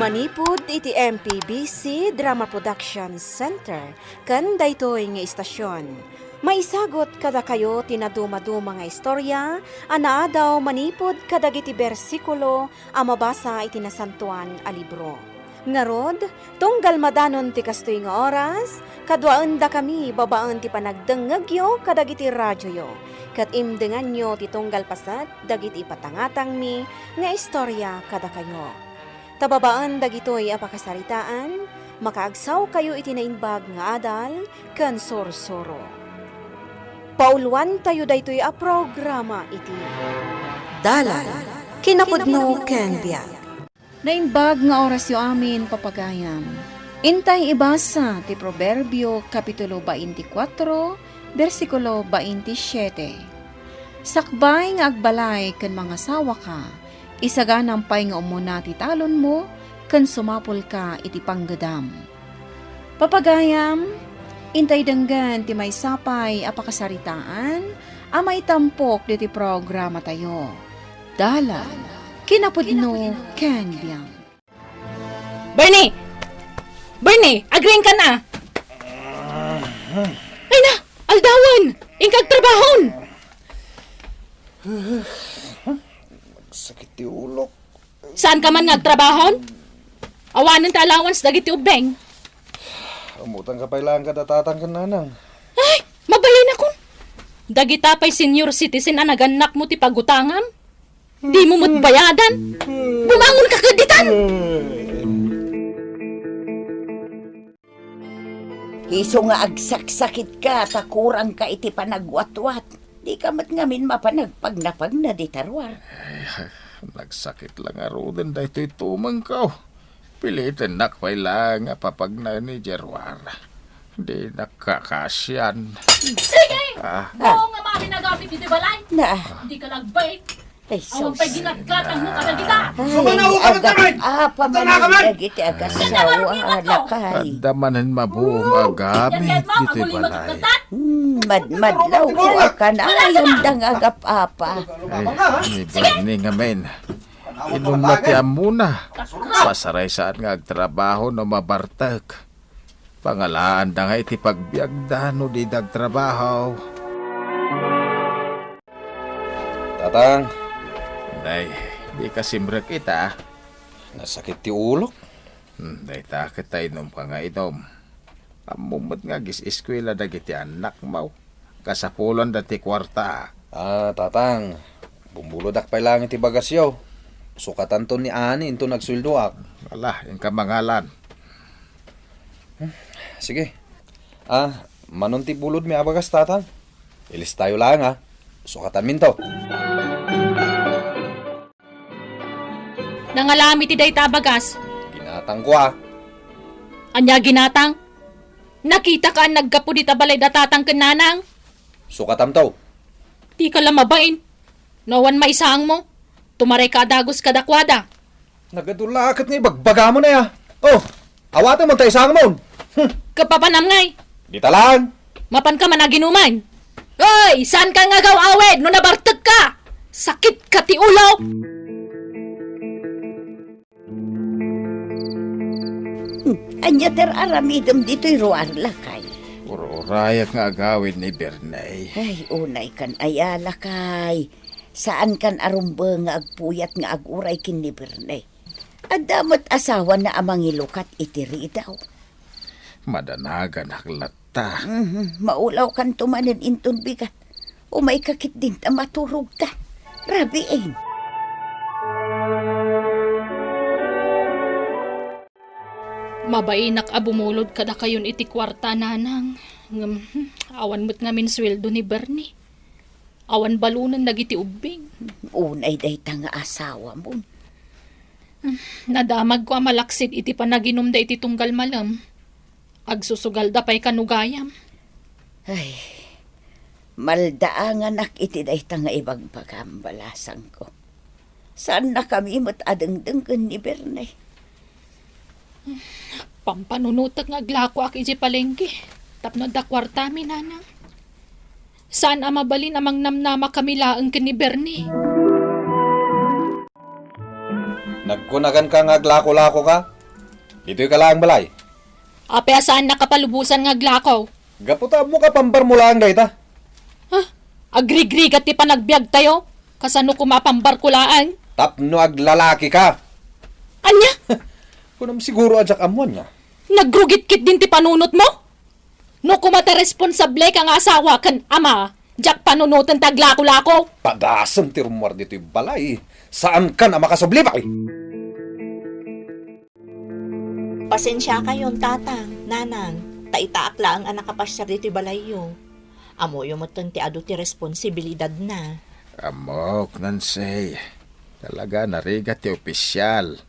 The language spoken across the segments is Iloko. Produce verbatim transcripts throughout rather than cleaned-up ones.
Manipud iti M P B C Drama Production Center ken daytoy nga istasyon, maisagut kadakayo ti nadumaduma nga istorya a naadaw manipud kadagiti bersikulo a mabasa iti Nasantoan a Libro. Ngarud, tunggal madanon ti kastoy nga oras, kaduaendakami babaen ti panagdengngegyo kadagiti radioyo, ket imdenganyo ti tunggal paset dagiti ipatangatangmi nga istorya kadakayo. Ta babaen dagitoy a pakasaritaan, makaagsawkayo iti naimbag nga adal ken sursuro. Pauloantayo daytoy a programa iti Dalan, Kinapudno ken Biag. Naimbag nga orasyo amin, papagayam. Intay ibasa ti Proverbio, Kapitulo twenty-four, bersikulo twenty-seven. Sakbay nga agbalay ken mangasawaka, isaganam pay nga umuna ti talonmo ken sumapulka iti panggedam. Papagayam, intay denggen ti maysa pay a pakasaritaan a maitampok ditoy programatayo. Dalan, Kinapudno ken Biag. Bernie! Bernie, agriingkan a! Ay na! Aldawen! Inka agtrabahon! Sakit ti ulok. Saanka man nga agtrabahon? Awanen ti allowance dagiti ubbing. Umutangka pay laeng kada tatang ken nanang. Ay, mabalinakon. Dagita pay senior citizen a nagannakmo ti pagutangam. Dimo met bayadan. Bumangonka ket ditan. Isu nga agsaksakitka ta kurangka iti panagwatwat, dika met ngamin mapan agpagnapagna dita ruar. Ay, nagsakit la ngaruden daytoy tumengko. Pilitennak pay laeng a papagnaen idiay ruar. Dinak kakasian. Sige! Ah. Buong nga mami nagamit iti balay. Na. Dika lagbay. Ay, awan pay sus. Ginatgatang mo kadagita. Ay, agap-apa man dagiti agasawa, lakay. Adda manen mabuong agamit ditoy balay. Hmm, madmadlaw ko a kanayam dang agap-apa. Ay, ni Bernie ngamin. Inumna ti ammona. Pasaray saan nga agtrabaho no mabartek. Pangalaanda nga iti pagbiagda no di dagtrabaho. Tatang. Nay, di ka simrek ita. Nasakit ti ulok. Hmm, dayta ket ta inumka nga inum. Ammom met nga agis-eskuela dagiti annakmo. Kasapulanda ti kuarta. Ah, tatang, bumbulodak pay laeng iti bagasyo. Sukatanto ni Ani inton agsueldoak. Ala, inka mangalan. Sige. Ah, manon ti bulodmi a bagas, tatang? Ilistayo laeng, ah. Sukatanminto. Nangalam iti dayta a bagas. Ginatangko, ah. Ania ginatang? Nakitak a naggapu dita balay da tatang ken nanang. Sukatamto. Dika la mabain. No awan maisaangmo, tumarayka a dagus kadakuada. Nagadu la ket nga ibagbagamo na ya. Oh, awatem ta isaangmon. Hmm. Kapapanam ngay. Dita lang. Mapanka man aginuman. Hoy, saanka nga agaw-awid no nabartekka? Sakitka ti ulo. Hmm, ania ti ar-aramidem ditoy ruar, lakay? Ur-urayak nga agawid ni Bernay. Ay, unay kan aya, lakay. Saan kan a rumbeng nga agpuyat nga aguray ken ni Bernay. Adda met asawana a mangilukat iti ridaw. Madanaganak latta. Mhm, maulawkanto manen inton bigat. Umayka ketdin ta maturogta. Rabiin. Mabainak a bumulod kadakayon iti kuarta, nanang. Ngem, hmm, awan met ngamin sueldo ni Bernie. Awan balunen dagiti ubbing. Unay dayta nga asawamon. Nadamagko a malaksid iti panaginumda iti tunggal malem. Agsusugalda pay kano gayam. Ay, maldaanganak iti dayta nga ibagbagam, balasangko. Saannakami met a dengdenggen ni Bernay. Pampanunotek nga aglakoak idiay palengke tapno adda kuartami, nanang. Saan a mabalin a mangnamnamakami laeng ken ni Bernie. Nagkunaganka nga aglako-lakoka? Ditoy ka laeng balay. Apay a saannak a palubosan nga aglakaw? Gapu ta ammo ka pambar mo laeng dayta. Ha? Agrigrigat ti panagbiagtayo? Kasano koma a pambar ko laeng? Tapno aglalaki ka. Ania? Kunam siguro a diak ammo ania. Nagrugit ketdin ti panunot mo? No koma ta responsable ka nga asawa ken ama, diak panunoten ti aglako-lako. Padasem ti rummuar ditoy balay. Saankan a makasubli, pay. Pasensiakayon, Tatang, Nanang, ta itaak laeng a nakapasiar ditoy balayyo. Ammoyo metten ti adu ti responsibilidadna. Ammok, Nancy. Talaga, narigat ti opisial.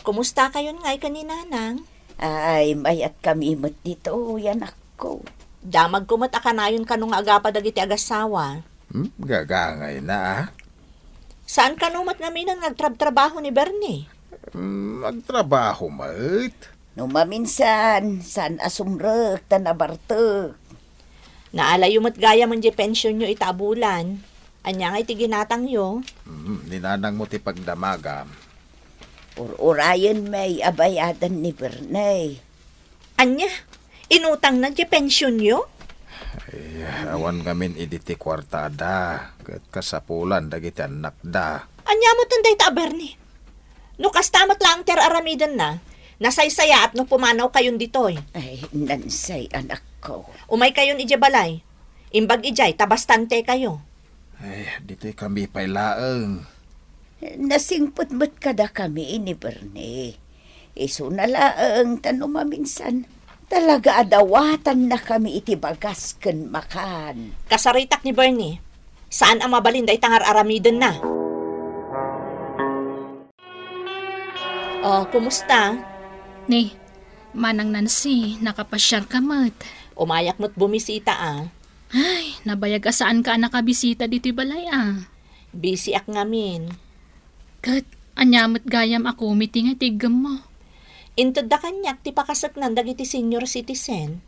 Kumustakayon ngay ken ni Nanang? Ay, mayatkami met ditoy, anakko. Damagko met a kanayon kano nga agapa dagiti agassawa. Hmm, gagangayna, a. Saan kano met ngaminen nga agtrabtrabaho ni Bernie? Hmm, agtrabaho met. No maminsan, saan a sumrek ta nabartek. Naalayo met gayam diay pensionyo ita a bulan. Ania ngay ti ginatangyo? Hmm, ni Nanangmo ti pagdamagam. Ur-urayen may a bayadan ni Bernie. Ania? Inutangna diay pensionyo? Ay, awan ngamin idi ti kuartada, ket kasapulan dagiti annakda. Ania metten dayta a Bernie? No kasta met laeng ti ar-aramidenna, nasaysayaat no pumanawkayon ditoy. Ay, Nancy, anakko. Umaykayon idiay balay. Imbag idiay ta bastantekayo. Ay, ditoy kami pay laeng. Nasingpet met kadakami ni Bernie. Isuna laeng ta no maminsan, talaga a dawatannakami iti bagas ken makan. Kasaritak ni Bernie. Saan a mabalin dayta nga ar-aramidenna. Oh, kumusta? Ni, Manang Nancy, nakapasiarka met. Umayak met bumisita, a. Ay, nabayag a saanka a nakabisita ditoy balay, a. Busyak ngamin. Ket, ania met gayam a committee nga itiggemmo? Intedda kaniak ti pakaseknan dagiti senior citizen.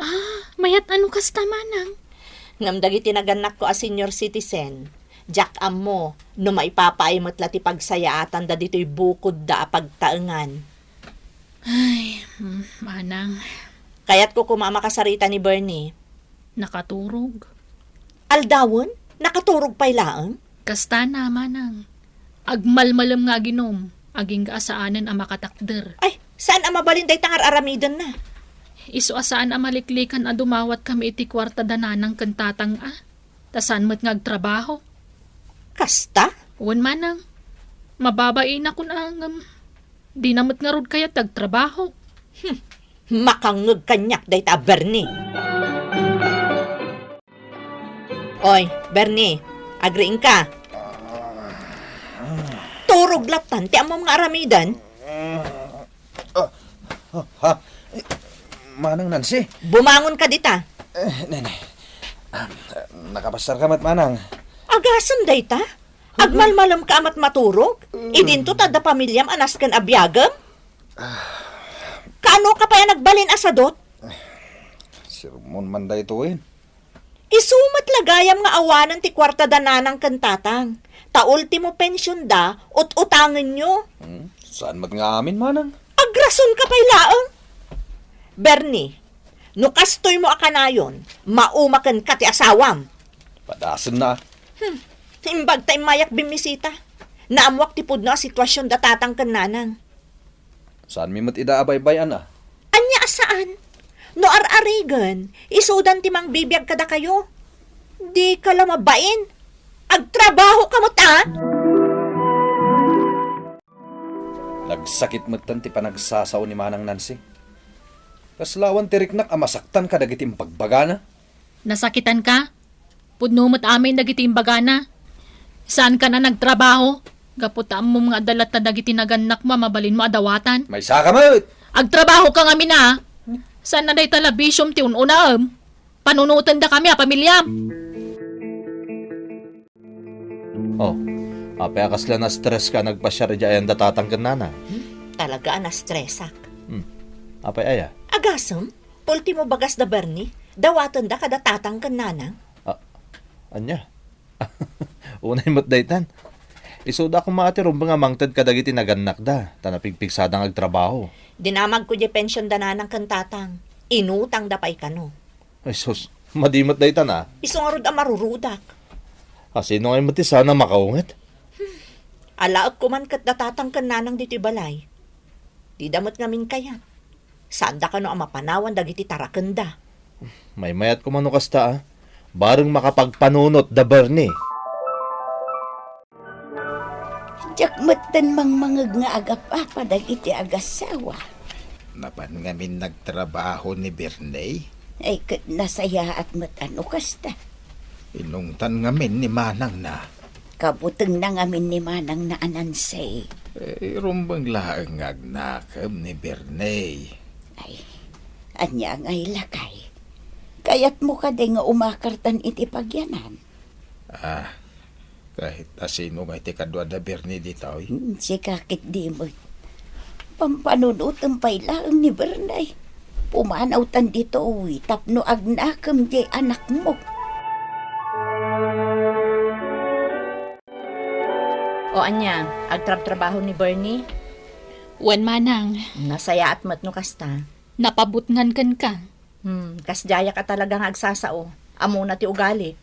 Ah, mayat a no kasta, Manang. Ngem dagiti nagannakko a senior citizen, diak ammo no maipapaay met la ti pagsayaatanda ditoy bukodda a pagtaengan. Ay, hmm, Manang. Kayatko koma a makasarita ni Bernie. Nakaturog. Aldawen? Nakaturog pay laeng? Kastana, Manang. Agmalmalem nga aginom, agingga a saanen a makatakder. Ay, saan a mabalin dayta nga ar-aramidenna? Isu a saan a maliklikan a dumawatkami iti kuarta da Nanang ken Tatang a, ta saan met nga agtrabaho. Kasta? Wen, Manang. Mababainak kun angem. Dina met ngarud kayat ti agtrabaho. Hmm. Makangngeg kaniak dayta a Bernie. Oy, Bernie, agriingka. Turog lattan ti ammom nga aramiden. Ah, ah, ha? Manang Nancy? Bumangon ka dita. Eh, nene. Ah, nakapasiar ka met, Manang. Agasem dayta? Agmalmalem ka a met maturog? Idinto ta adda pamiliam a nasken a biagem? Kaano ka pay a nagbalin a sadut? Sermon man daytoyen. Isu met la gayam nga awanen ti kuarta da Nanang ken Tatang. Ta ultimo pensionda, ut-utangenyo. Hmm, saan met nga amin, Manang? Agrason ka pay laeng. Bernie, no kastoymo a kanayon, maumakenka ti asawam. Padasenna. Hmm, imbag ta immayak bimmisita. Naammoak ti pudno a situasion da Tatang ken Nanang. Saanmi met ida a baybay-an a? Ania a saan? No ar-arigen, isudan ti mangbibiag kadakayo. Dika la mabain. Agtrabaho ka met, a? Nagsakit metten ti panagsasao ni Manang Nancy. Kasla awan ti riknak a masaktan kadagiti imbagbagana. Nasakitan ka? Pudno met amin dagiti imbagana. Saankan a nagtrabaho, gapu ta ammom nga adda latta dagiti nagannakmo a mabalinmo a dawatan. Maysa ka met! Agtrabaho ka ngamin a. Saan a dayta la bisiom ti un-unaem? Panunotendakami a pamiliam. Oh, apay a kasla na-stress ka a nagpasiar idiay ayan da Tatang ken Nanang? Hmm? Talaga a na-stressak. Hmm. Apay aya? Agasem, ultimo bagas da Bernie, dawatenda kada Tatang ken Nanang. Ah, ania? Unay met daytan. Isuda koma a ti rumbeng a mangted kadagiti nagannakda, ta napigpigsada nga agtrabaho. Dinamagko diay pension da nanang ken tatang. Inutang da pay kano. Ay sus, madi met dayta na. Isu ngarud a marurudak. A, sino ngay met ti saan a makaunget? Alaekko man ket da tatang ken nanang ditoy balay. Dida met ngamin kayat. Saanda kano a mapanawan dagiti tarakenda. Maymayatko man no kasta, a. Bareng makapagpanunot da Bernie. Diak metten mangmangeg nga agap-apa dagiti agasawa. Napan ngamin nagtrabaho ni Bernie? Ay, ket nasayaat met a no kasta. Inungtan ngamin ni manangna. Kabutengna ngamin ni manangna a Nancy. Eh, rumbeng laeng nga agnakem ni Bernie. Ay, ania ngay, lakay? Kayatmo kadi nga umakartan iti pagyanan? Ah, kahit a sino nga iti kadua da Bernie ditoy? Hmm, sika ket di met. Pampanunotem pay laeng ni Bernie. Pumanawtan ditoy tapno agnakem diay anakmo. O ania, agtrabtrabaho ni Bernie? Wen, manang. Nasayaat met no kasta. Napabutngan kenka. Hmm, kasdiayak a talaga nga agsasao. Ammona ti ugalik.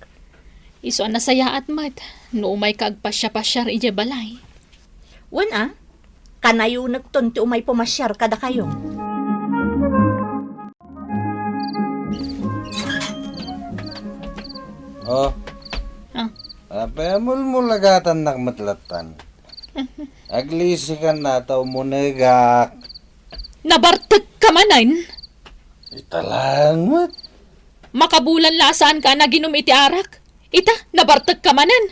Isu a nasayaat met no umayka agpasiapasiar idiay balay. Wen a, kanayonekton ti umay pumasiar kadakayo. Oh. Ah. Apay a mulmulagatannak met lattan? Aglisikan na ta umunegak. Nabartekka manen? Ita laeng met. Makabulan la a saanka a naginom iti arak. Ita, nabartekka manen.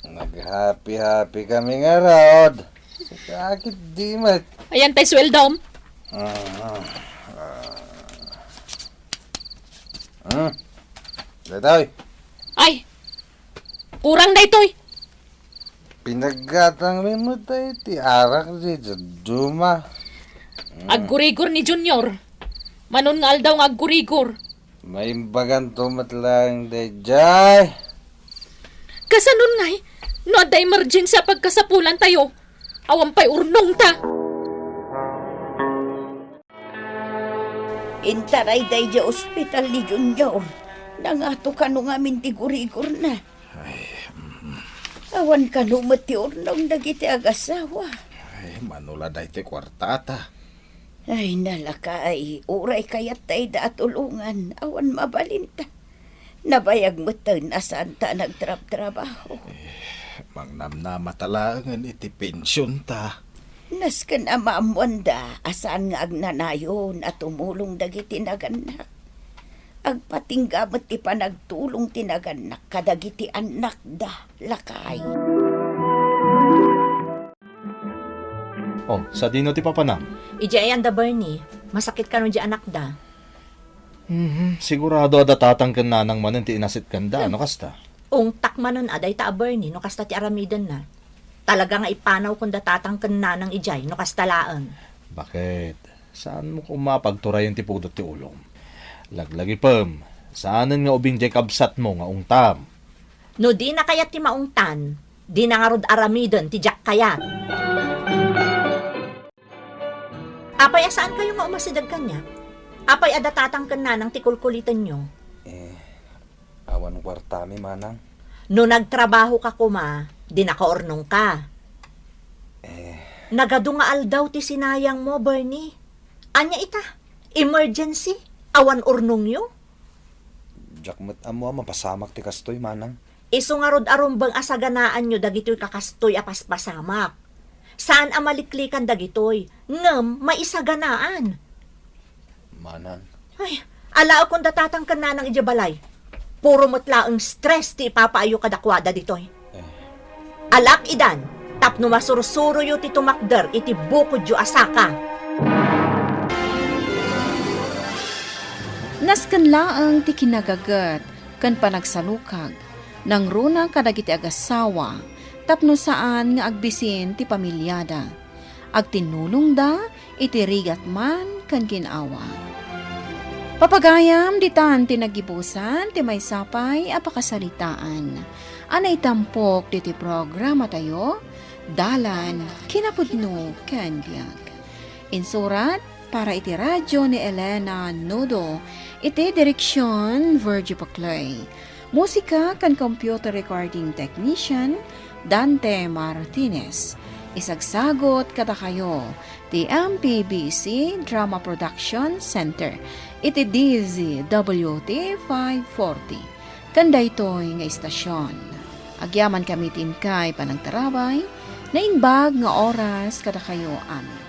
Naghapi-hapi kami ngarud. Sakit di met. Ayan tay sueldom. Ah, ah. Hmm. Daytoy. Ay, kurang daytoy. Pinaggatangmi met ti arak di dadduma. Hmm. Aggurigor ni Junior. Manon nga aldaw nga aggurigor. Maimbaganto met laeng daydiay. Kasanon ngay? No adda emergency a pagkasapulantayo, awan pay urnongta. Intaray daydiay ospital ni Junior. Nangato kano ngamin ti gurigorna. Ay, mm. Awan kano met ti urnong dagiti agasawa. Ay, mano la daytoy kuartata? Ay, nalakay, uray kayat ta ida a tulongan, awan mabalinta. Nabayag metten a saanta a nagtrabtrabaho. Eh, mangnamnamata laengen iti pensionta. Nasken a maammoanda a saan nga agnanayon a tumulong dagiti nagannak. Agpatingga met ti panagtulong ti nagannak kadagiti annakda, lakay. Oh, sadino ti papanam? Idiay ayan da Bernie, masakit kano di anakda? Mhm, sigurado a da tatang ken nanang manen ti inasit kanda, hmm, no kasta? Ungtak manen a dayta a Bernie no kasta ti aramidenna. Talaga nga ipanawkon da tatang ken nanang idiay no kasta laeng. Bakit? Saanmo koma pagturayen ti pudot ti ulom? Laglagipem, saanen nga ubing diay kabsatmo nga ungtam. No dina kayat ti maungtan, dina ngarud aramiden ti diak kayat. Apay a saankayo nga umasideg kaniak? Apay a da tatang ken nanang ti kulkulitenyo? Eh, awan kuartami, manang. No nagtrabaho ka koma, di nakaurnong ka. Eh. Nagadu nga aldaw ti sinayang mo, Bernie. Ania ita? Emergency? Awan urnongyo? Diak met ammo a mapasamak ti kastoy, manang. Isu ngarud a rumbeng a saganaanyo dagitoy kakastoy a paspasamak. Saan a maliklikan dagitoy, ngem maisaganaan. Manang. Ay, alaekon da tatang ken nanang idiay balay. Puro met laeng stress ti ipapaayyo kadakuada ditoy. Eh. Alaak idan, tapno masursuroyo ti tumakder iti bukodyo a saka. Nasken laeng ti kinagaget ken panagsalukag, nangruna kadagiti agasawa tapno saan nga agbisin ti pamiliada. Agtinnulongda iti rigat man ken gin-awa. Papagayam, ditan ti naggibusan ti maysa pay a pakasaritaan a naitampok ditoy programatayo, Dalan, Kinapudno, ken Biag. Insurat, para iti radio ni Elena Nudo, iti direksion, Virgie Paclay. Musika ken computer recording technician, Dante Martinez. Isagsagot kadakayo ti M P B C Drama Production Center iti D Z W T five forty. Ken daytoy nga istasyon, agyamankami ti inkay panagtarabay, naimbag nga oras kadakayo amin.